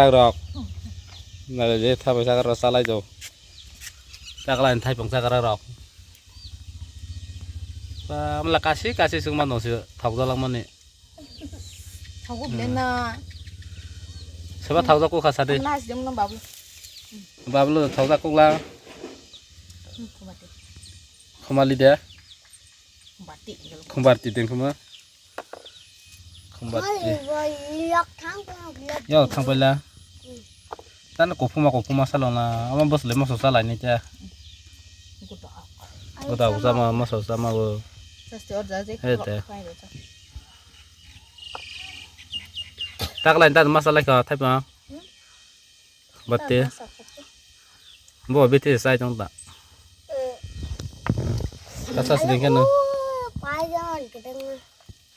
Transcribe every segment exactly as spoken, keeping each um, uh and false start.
Rok. Nale je thabai sagar rok salai do. Taklai thaipung sagar rok. Ba, amla kasi kasi sung mano si thok jalang mani. Thok ble na. Seba thok jak kha sadi. Amla has jom no babu. Babu thok jak kha. Khumati. Khumali de. Khumati. Khumbarti den khuma. Khumbarti. Yok thang. Yok thang paila. Tano kophuma kophuma salona ama bosle moso salai ni ta. Goda usa ma moso sama bo. Saste or jaje. He te. Taklai ta masa lai kha thaipa. Batte. Bo biti sai tong ta. Kasa sini kan.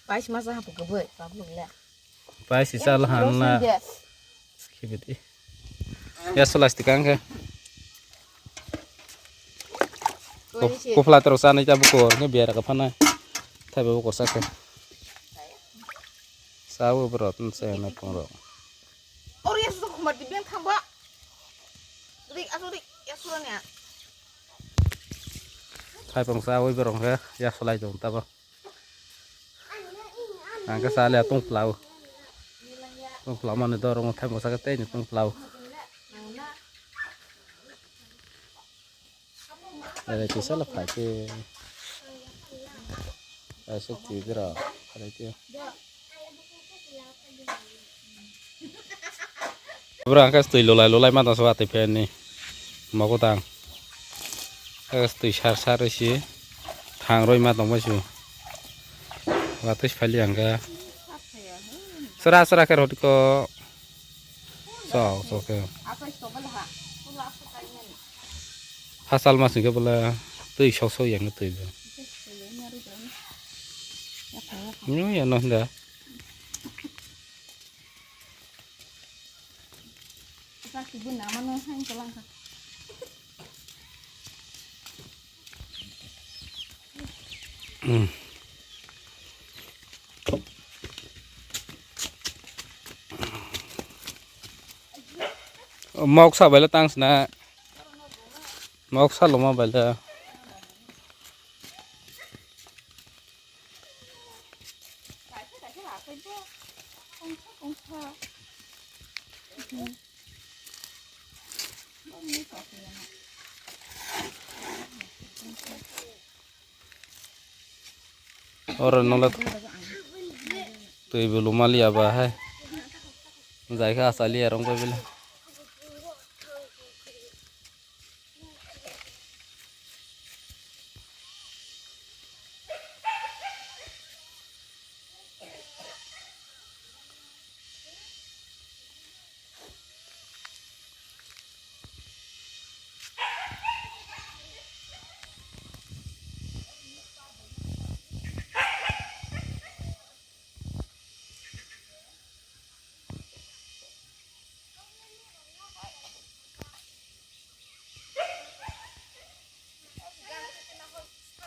Pais masa hapu keboi, kapu le. Pai sisa lahan na. Khibidi. Ya solas tikang khe. Kufla terus sana ita bukur ni biar ka phana. Thai bukur sa khe. Sabu bro tun se na pungro. Or ya susu khumar di biang thangba. Rik asu rik ya suranya. Thai pang sa wi berong khe ya solai dong tabo. Ang khe cha le tong plau. Tong plau mani dorong thai mosa khe tei ni tong plau. Ere kisa la phai khe. Asuk twi bera phai khe. Bro, ang khe twi lulai lulai ma tong se watwi phaini mogo tang. Khe twi sar sar rwisi thang rwi ma tongma se. Watwi se phaili ang khe. Sra sra khe rw tiko. Sok sok khe. Hasal ma sing khe bole twi sok sok yang twi bo. Nyu ya no da. Moksa baile tang sina. Moksa loma baile. Oro nole twi bo luma liya ba hai. Jai kha achali arong bai bele.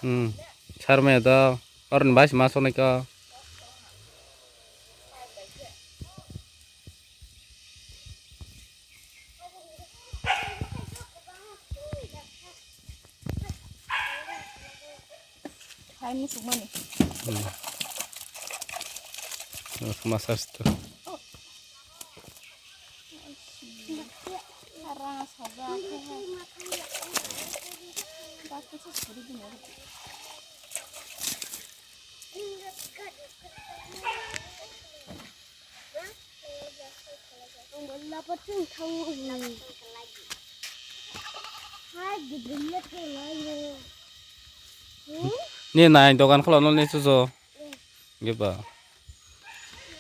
Hmm. Sarmaya do. Oroni bai se ma sonai ko. Hai musuk mani. Hmm. Massage to. Ni nai dogan khulokno ni chujo. Ge ba.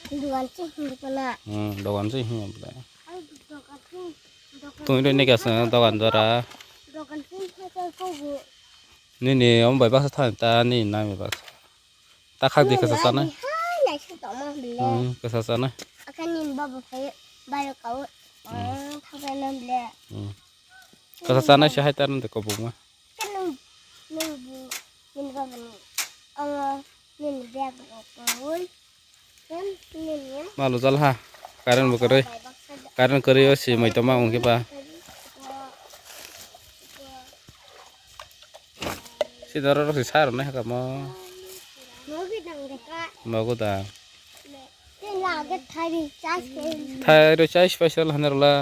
Dogan se hinwi pala. Hmm, dogan se hinwi pala. Ai, dogan se, dogan Tungwi rw se ni kasa dogan dora. Dogan se hinwi pala kogo. Nini om bai baksa thang ta ni nai bai baksa. Ta khak di kasa sana. Hai, nai se tongma bile. Hmm, kasa sana. Akan ni baba phai bai kau. Hmm. Hmm, thang bai nam bile. Hmm. Kasa sana se hai ta nang de kobong ma. Kan nung, nung bu, nini baba ni. Ang nini bag rok kawin. Kan nini ya. Malu jal ha. Karen bu kare. Bai baksa Current kwrwi o si moitoma wngkhe ba. Si doro rok si sa rwnai hakamo. Mogu da. Thairo chais paisa la hanai rwla.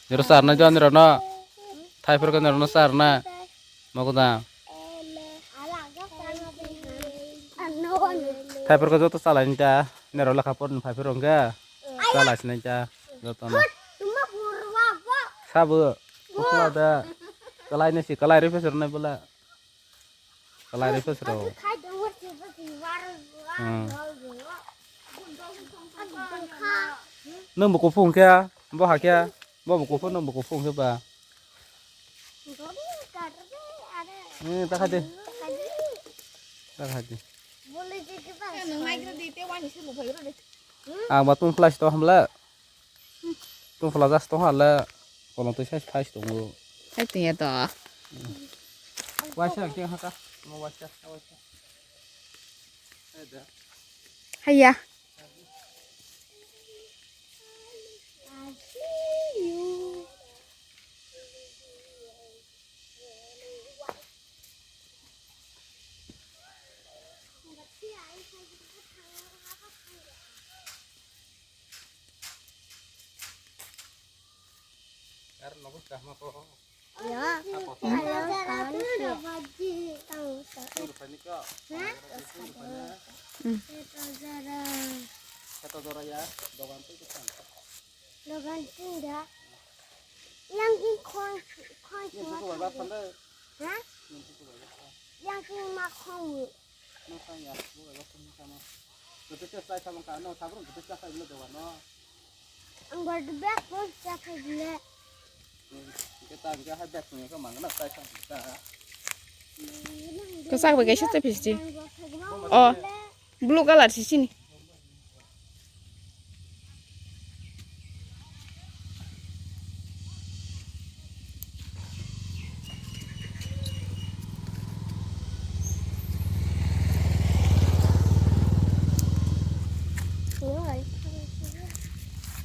Niro sarna jon niro no. Thai phuru niro no sarna. Mogu da. Thai phuru joto salai ni ta. Niro lekha por ni phai phuru hwnkhe. Salai sinai ta. Joto no. Sabo. Ukla da. Kalai ni si kalai ri phesur nai bula. Kalai ri phesur. Hmm. Nwng bo kuphung khe, bo hakhe, bo bo kuphung, nwng bo kuphung khe ba. Eh, ta khaidi. Ta khaidi. Ang ba tung flash to hamla. Tung flash to hala. Kolong twi sai phai tongo. Hai tong ya to. Waisa khe haka. Mo waisa, waisa. Haya. Ar nogo kahma ko. Ya. Apa to? Ayo, kawan sih. Hmm. Kata dora ya, dogan tu kan. Dogan tu dah. Yang king kong, kong. Yang tu kau bawa pandai. Hah? Yang tu kau bawa. Yang king mak kong. Nwng tang ya, bo eba phone kha ma. Goto se chai sabang ka, no, sabro goto chai sabang le dogan no. Ang goto bag phone chai sabang le. Hwnkhe ta hwnkhe hai bag phone kha mang na chai sabang ka. Kwchak bai kaisa chai phisti. Oh, blue color si sini.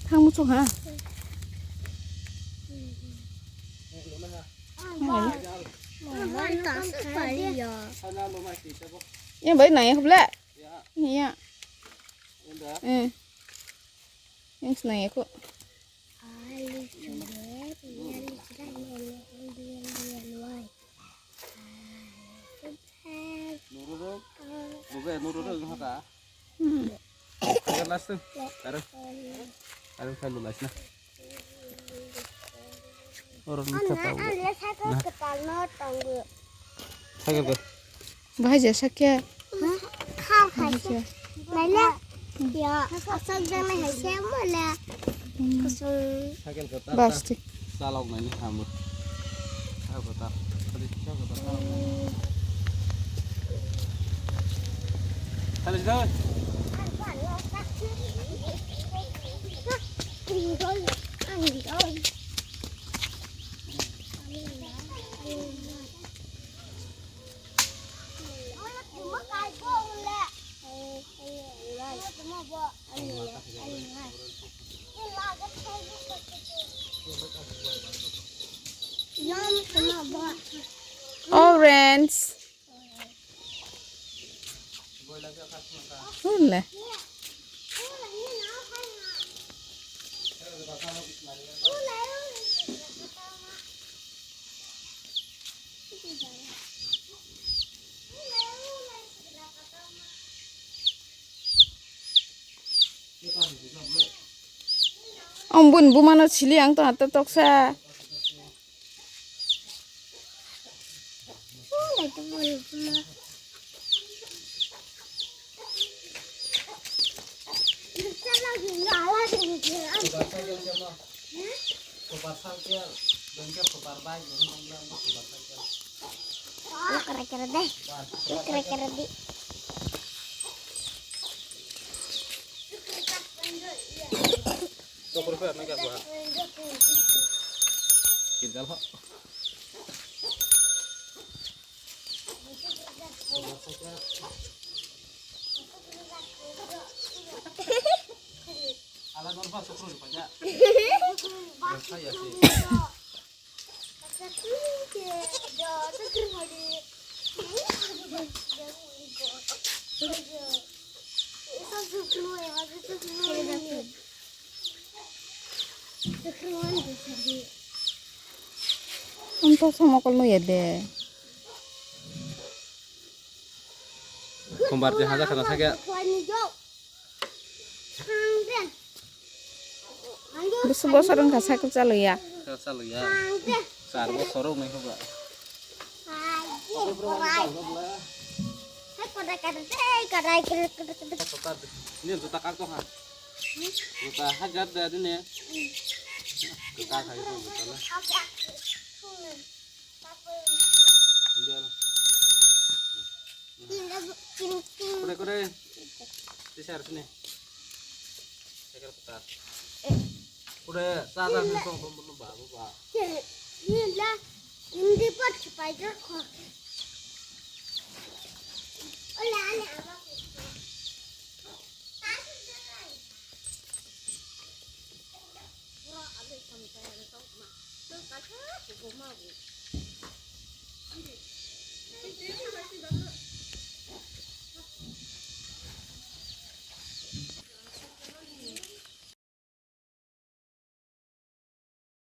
Thang muchung ha. Yang baik nanya kebela. Iya. Yang senang ya kok. Nururuk, buka nururuk haka. Hmm. Ayo last tuh. Ayo. Ayo kalu last na. Orang ni kata. Cycle ke. Bahai jasa kya? Kha kha. Naila. Ya, asal jangan hai se mala. Kusung. Cycle ke. Bas ti. Salok nani hamu. Cycle ke. Tadi cycle ke. Tadi dah. Orange. Hule. Ang bun bumano sili ang to hatta toksa. Kira-kira deh. Kira-kira di. Dokter pe, apa enggak gua? Tinggal kok. Ang to sa mokol no ya de. Kombar je haja khana sakya. Busu bosor wngkha cycle chaloya. Cycle chaloya. Char bosor wngwi hoba. Ni juta kar tong ha. Juta hajar da dine. Juta khai ko juta la. India la. Kore kore. Tisar sini. Cycle kutar. Kore sa sa sini tong tong tong ba ba. Ni la. Hindi pot spider ko. Ola ala.